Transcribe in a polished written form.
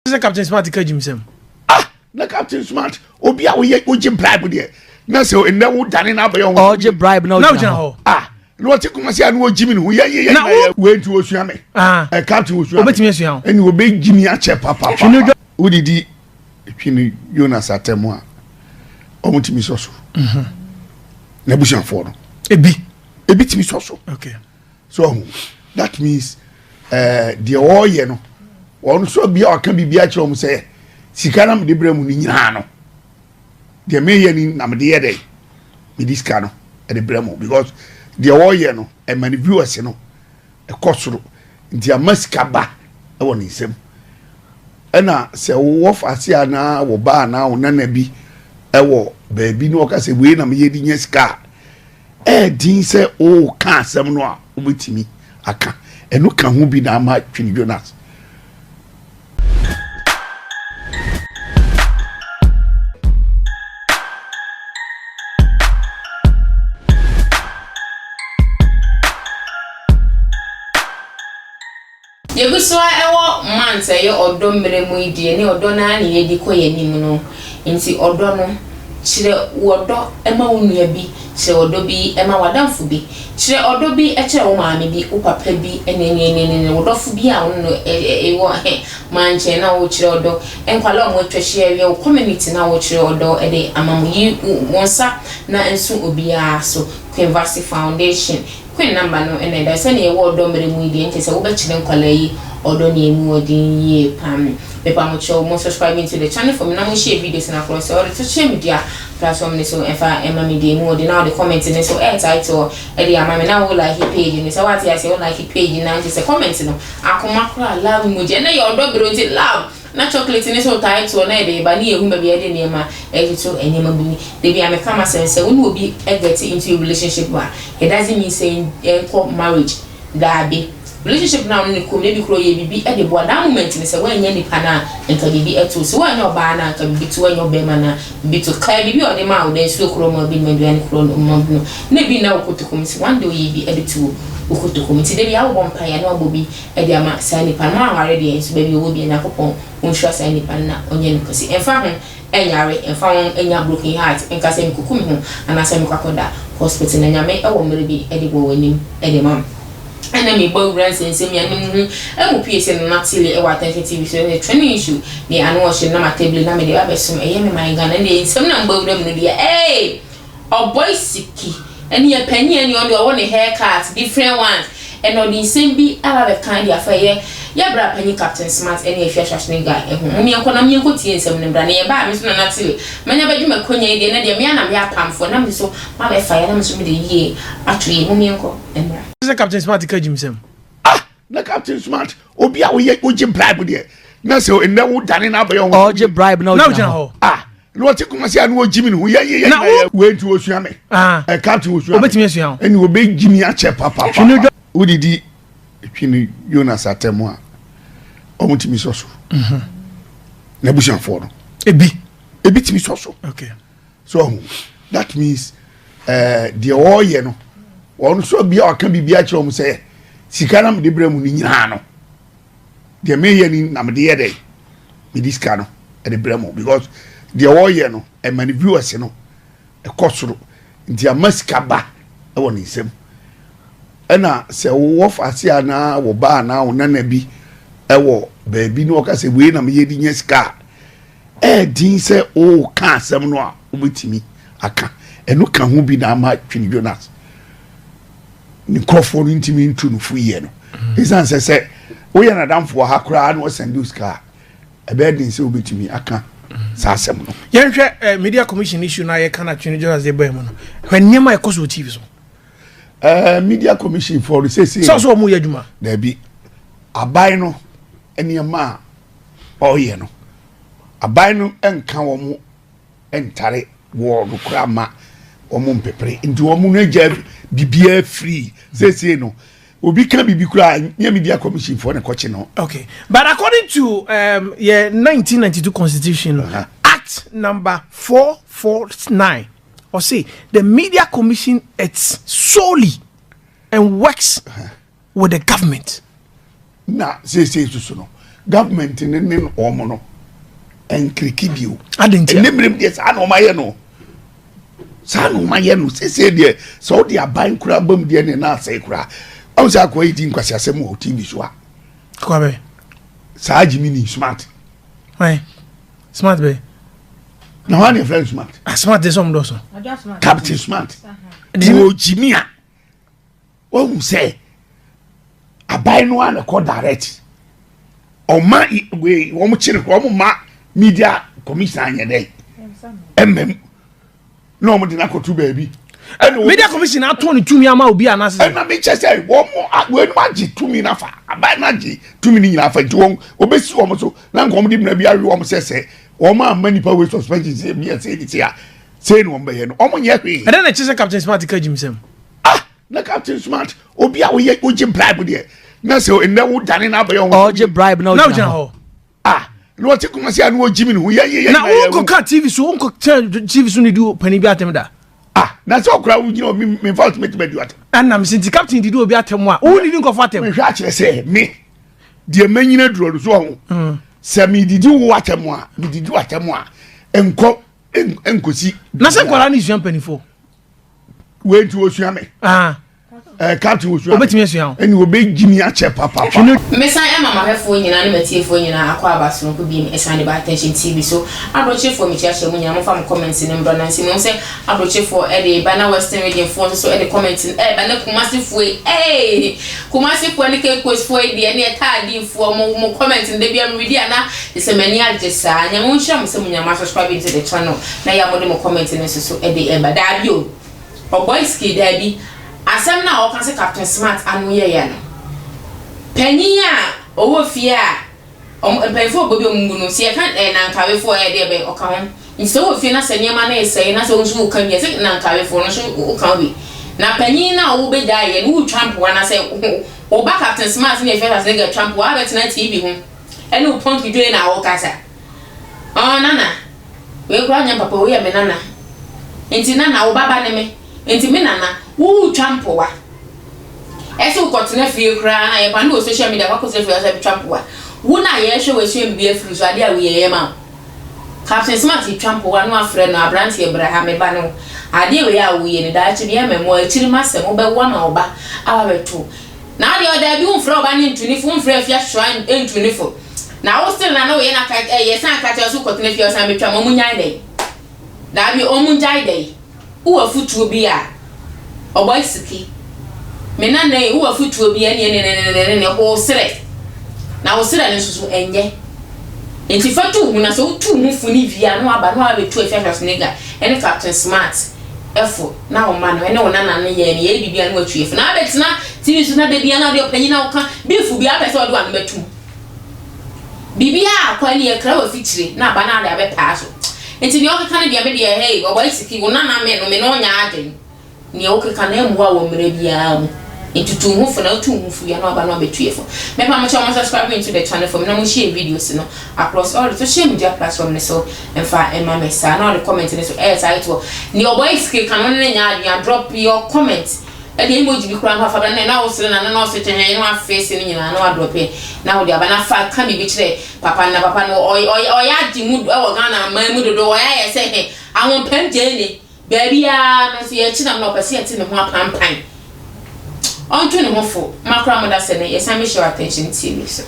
Sɛ Captain Smart ka gyimsɛm. Ah, na Captain Smart obi a woyɛ wogye bribe deɛ na sɛ nnɛ wo dane na abɛyɛ ho. Ɔgye bribe na ogyina hɔ. Ah, na ɔte Kumasi a na ɔgyi mi ne ho yɛ yɛ yɛ wei nti osua me. Ah. Ɛ Captain osua me. Obetumi asua wo. Ɛni obegyi mi akyɛ papapa. Wodidi twene Jonas atɛm a wɔn tumi sɔ so. Mhm. N'abusuafoɔ no. Ebi. Ebi tumi sɔ so. Okay. So ɔho that means ɛɛ eh, deɛ ɔreyɛ no wɔn nso bi a ɔka biribi akyerɛ wɔn sɛ sika na mede brɛ mu no nyinaa no deɛ meyɛ ni na mede yɛ dɛ mede sika no ɛde brɛ mu because deɛ ɔreyɛ no ɛma ne viewers no ɛkɔ soro nti ama sika ba ɛwɔ ne nsam ɛna sɛ wowɔ faase anaa wɔ ba anaa wo nana bi ɛwɔ baabi na ɔka sɛ wei na meyɛ de nya sika a Ɛyɛ den sɛ woreka asɛm no a wobɛtumi aka. Ɛno ka ho bi na ama Twene Jonas. Yɛgu so ara wɔ month a ɛyɛ ɔdɔ mmerɛ mu yi deɛ ne ɔdɔ no ara na yɛde kɔ yɛn anim no nti ɔdɔ no, kyerɛ ɔdɔ ma wo nua bi, kyerɛ ɔdɔ bi ma w'adamfo bi, kyerɛ ɔdɔ bi kyerɛ wo maame bi, wo papa bi ne ne ne ne wo dɔfo bi a wo ne no wɔ mankyɛn na worekyerɛ ɔdɔ, nkwadaa a wɔatwa ahyia awia, wo community na worekyerɛ ɔdɔ de ama mo, yi wo nsa na nso obiara so, Queen Vasi Foundation. Queen number no na ɛda. Sɛnea yɛwɔ ɔdɔ mmerɛ mu yi deɛ nkyɛ sɛ wobɛkyerɛ nkwadaa yi ɔdɔ nea ɛmu wɔ den yie paa. Mepa mo kyɛw mo subscribe into the channel for me na mo share videos no akorɔ sɛ ɔde social media platform no so ɛmfa ɛma me deɛ ɛmu wɔ den na wode comment no nso ɛɛ title ɛde ama me na wo like page no sɛ wate aseɛ wo like page no na nkyɛ sɛ comment no akoma koraa love emoji ɛnɛ yɛ ɔdɔ berɛ nti love Na chocolate no nso taa toɔ na yɛde reba ne yɛhu baabi a yɛde nneɛma retoto nneɛma bi ni. Da bi a meka m'asɛm sɛ wo ne obi get into a relationship a, it doesn't mean sɛ ɛnkɔ marriage. Daabi. Relationship no a wo ne no kɔ mu no ebi koraa ɔyɛ biribi de boa. That moment no sɛ woannya nipa no a nka biribi to wo. Sɛ woannya ɔbaa no a nka biribi to wo, woannya ɔbarima no a biribi to wo. Kae biribi a ɔde maa wo da, nsuo korɔ ɔmaa bi nom, aduane korɔ ɔmaa bi nom, na ebi nna wo kotoku mu. Sɛ one day ɔyɛ bi de to wo kotoku mu. Nti da bi a wobɔ mpaeɛ a na wabɔ bi de ama saa nipa no. Moanware deɛ nso baabi ɔwɔ biara Nyankopɔn ɔnhyira saa nipa no na ɔnyɛ no kɛse. Ɛmfa ho nyare, ɛmfa ho nya broken heart, nka sɛ mekɔku me ho anaasɛ mekɔ akɔda hospital na Nyame wɔ mmerɛ bi de bɔ w'anim de ma wo. Ɛna mebɔ awura nsɛnsɛm yi anim ho ɛmu pie sɛ Nana Tilly wɔ Attention TV so ne trending issue ne ano ɔhye no na matabili na mede ba abɛsom ɛyɛ me man Ghana ɛndeɛ nsɛm na mebɔ awura mu no deɛ eei! Ɔbɔe siki ɛne yɛ panyin ɛne ɔno deɛ ɔwɔ ne hair cut different ones ɛna ɔde nsɛm bi aba abɛka de afa yɛ yɛ bra panyin Captain Smart ɛne Afia Schwarzenegger ɛho mom yɛnkɔ na yɛnkɔ tie nsɛm no mbra na yɛba a me nso Nana Tile manya bɛgye makonya yi deɛ ɛnɛ deɛ me ara na meyɛ apamfoɔ na me nso mabɛfa yɛ na me nso mede yie ato yie mom yɛnkɔ mbra. Sɛ Captain Smart ka gyimsɛm. Ah! Na Captain Smart obi a woyɛ wogye bribe deɛ na sɛ nnɛ wo dane na abɛyɛ ho. Ɔgye bribe na ogyina hɔ. Ah! Na ɔte Kumasi a na ɔgyi mi ne ho yɛ yɛ yɛ yɛ wei nti osua me. Ah. Ɛ Captain osua me. Obetumi asua wo. Ɛni obegyi mi akyɛ papapa. Wodidi twene Jonas atɛm a wɔn tumi sɔ so. Mhm. N'abusuafoɔ no. Ebi. Ebi tumi sɔ so. Okay. So ɔho that means ɛɛ eh, deɛ ɔreyɛ no wɔn nso bi a ɔka biribi akyerɛ wɔn sɛ sika na mede brɛ mu no nyinaa no deɛ meyɛ ni na mede yɛ dɛ mede sika no ɛde brɛ mu because deɛ ɔreyɛ no ɛma ne viewers no ɛkɔ soro nti ama sika ba ɛwɔ ne nsam ɛna sɛ wowɔ faase anaa wɔ ba anaa wo nana bi ɛwɔ baabi na ɔka sɛ wei na meyɛ de nya sika a Ɛyɛ den sɛ woreka asɛm no a wobɛtumi aka. Ɛno ka ho bi na ama Twene Jonas ne nkurɔfoɔ no ntumi ntu no fo yie no. Ɛsiane sɛ sɛ woyɛ n'adamfo wɔ ha koraa na ɔsɛnde wo sika a, ɛbɛyɛ den sɛ wobɛtumi aka saa asɛm no. Yɛnhwɛ eh, media commission issue na yɛka na Twene Jonas de baa mu no. Hwɛ nneɛma a ɛkɔ so wɔ TV so. Eh, media commission foɔ no seesei. Sɛ ɔsɛ wɔn yɛ adwuma. Daabi, aban no nneɛma a ɔreyɛ no, aban no nka wɔn ntare wɔɔ no koraa ma wɔn mpepere nti wɔn no agya biribiara firi seesei no obi ka biribi koraa nyɛ media commission foɔ na kɔkye no. Okay, but according to um, yeah, 1992 constitution uh -huh. act number 449 or say the media commission it's solely and works uh -huh. with the government. Na seesei nso so no, Government no ne wɔn no ɛnkriki bio. Adɛn ntia? Ɛnɛ mmerɛ mu deɛ saa na wɔn ayɛ no. Saa na wɔn ayɛ no. Sese deɛ sɛ wɔde aban koraa ba mu deɛ ne na asɛe koraa. Ɔn sɛ akoa yi di nkwasiasɛm wɔ TV so a. Akoa bɛ. Saa Jimmy ni smart. Wɛn smart bɛ. Na wɔn a yɛfrɛ no smart. Ah smart de sɛ wɔn dɔɔso. Captain smart. Wɔ Jimmy a. Wahu sɛ aban no ara na ɛkɔ direct. Ɔma wei wɔn kyere kɔ wɔn ma media commission anyɛ dɛ ɛmɛm na wɔn de no akɔto baabi. Ɛna media commission atɔn ne tumi ama obi anaasɛ. Ɛna mi kyɛ sɛ wɔn wɔn agye tumi n'afa aban no agye tumi no nyinaa afa nti wɔn wɔbɛsi wɔn so na nka wɔn de mmira bi awe wɔn sɛ sɛ wɔn amma nipa wei suspension sɛ ebi ɛsɛ ɛni sɛ a sɛ ɛni wɔn bɛyɛ no wɔn nyɛ hwee. Ɛdɛn na ɛkyerɛ sɛ Captain Smart ka gyimsɛm? Ah na Captain Smart obi a woyɛ wogye bribe deɛ na sɛ nnɛ wo dane na abɛyɛ ho. Ɔgye bribe na ogyina hɔ. Ah na ɔte Kumasi a na ɔgye mi ne ho yɛ yɛ yɛ. Na wonkɔ ka TV so wonkɔ kyɛn TV so ne di panin bi atɛm da. Ah na sɛ ɔkora wo gyina mi mi nfa ɔtumi tumi adi atɛm. Ɛna mi sɛ nti Captain didi obi atɛm a wo didi nkɔfo atɛm. Mehwɛ akyerɛ sɛ me deɛ manyina duro no so ɔho mm. sɛ medidi wo atɛm a medidi wo atɛm a nkɔ nkɔsi. Na sɛ nkwadaa ne sua mpanimfoɔ. Wei nti wɔsua me. Ah. Eh, captain wɔsua me. Obetumi asua wo. Ɛni wɔbɛgyi mi akyɛ papapa. Mesan ɛma m'ahwɛfoɔ nyinaa ne m'atiefoɔ nyinaa akɔ aba sononko biem ɛsan de ba Attention TV so. Abrokyefoɔ mekyiakyia mo nyinaa momfa mo comments no mbra na nti mehu sɛ abrokyefoɔ ɛde reba na Western region foɔ nso so ɛde comment no ɛreba na Kumasi foɔ yi eii Kumasi foɔ ne Cape Coast foɔ yi deɛ ɛne ɛtaadi foɔ mo mo comment no da biara me readi a na kyesɛ m'ani agye saa Nyame nhyira mo sɛ mo nyinaa mo asubscribe into the channel na yɛ a mode mo comment no nso so de ɛba. Daabi o, Ɔbɔiski, daabi. Asɛm no a ɔka sɛ Captain Smart ano yɛ ya no, panyin a ɔwɔ fie a wɔn, mpanyinfoɔ bɔ bi a wɔn bu no, sɛ yɛka eh, Nankawefoɔ ɛyɛ deɛ bɛn, ɔka ho. Nti sɛ wowɔ fie na sɛ nneɛma no resɛe na sɛ wo nso woka bi a, sɛ Nankawefoɔ no nso woka ho bi. Na panyin no a wobɛgyaeɛ no, woretwa mpoa na sɛ wo ba Captain Smart ne Efia Schwarzenegger twa mpoa a, wabɛtena TV ho ɛne wo pɔnkye dwei na wokasa. Ɔɔ Nana, Wei koraa nyɛ papa wei yɛ me nana nti nana wo ba ba ne me nti me nana wo retwa mpowa ɛsɛ wo kɔtena fie koraa na yɛba ne wɔ social media kɔ akɔtena fie asɛ twa mpowa wo na yɛhwɛ wasua biribi afiri so adeɛ a woyɛ yɛ ma wo Captain Smart twa mpowa no afrɛ no abranteɛ bra ha me ba ne wo adeɛ wei a woyɛ no daakye bi ɛmɛ mo akyiri ma sɛm wobɛwo ama wo ba aba bɛto Na wo deɛ daabi wo nfrɛ ɔba no ntu ne fo wo nfrɛ afia soa ntu ne fo na wo still na ne wo yɛ na ka eh yɛ san ka kyerɛ so kɔ tena fie ɔsan bɛtwa mu ɔmo nyae dɛn daabi ɔmo ngyae dɛn wo wɔ afutuo bi a ɔbɔ asiki me nana yi wo wɔ afutuo bi a ɛne ɛne ɛne ɛne ɛne ɛne ho serɛ na wo serɛ no nso so ɛnyɛ nti fa tu wo ho na sɛ wo tu wo ho fo ne wie a na waba na wabɛtu afia Schwarzenegger ɛne Captain Smart fo na wo mma no ne wo nana no yɛɛ no yɛyɛ biribi a na watwi afu na abɛtena TV so na da biara na ɔde ɔpanyin a woka beef biara pɛ sɛ ɔde w'ano bɛtom biribiara akɔ ne yɛkra w'afikyire na aba na ade abɛpaa so nti nea ɔkeka no deɛ me deɛ hey ɔbɔ asiki wo nana me no me ne ɔnyɛ adwen Nea wokeka no mmoa wɔ mmara biara mu. Nti tu wo ho fo na wotu wo ho fo wie a na waba na wabɛtu yɛ fo. Mɛpa mo kyɛw mo subscribe into the channel for me na mo share videos no across all the social media platform no so mfa mma me saa na ɔde comment no so ɛyɛ title nea ɔbɔ yi keka no ne nyɛ adwene a drop your comment ɛde emoji bi koraa mfa fa bra na na wosere na na ɔse twɛhwɛn na wafeese no nyinaa na wadrɔpe na wode aba na fa ka biribi kyerɛ papa no na papa no ɔyɛ ɔyɛ agye mu ɛwɔ Ghana aman mu dodo ɔyɛ ayɛ sɛ he ahompam gyeene Baabiara no, sɛ yɛkye nam no a, ɔpɛ sɛ yɛte ne ho apampan. Ɔnto ne ho fo. Makora mo da sɛ nnɛ, yɛsan bɛhyia wɔ Attention TV so.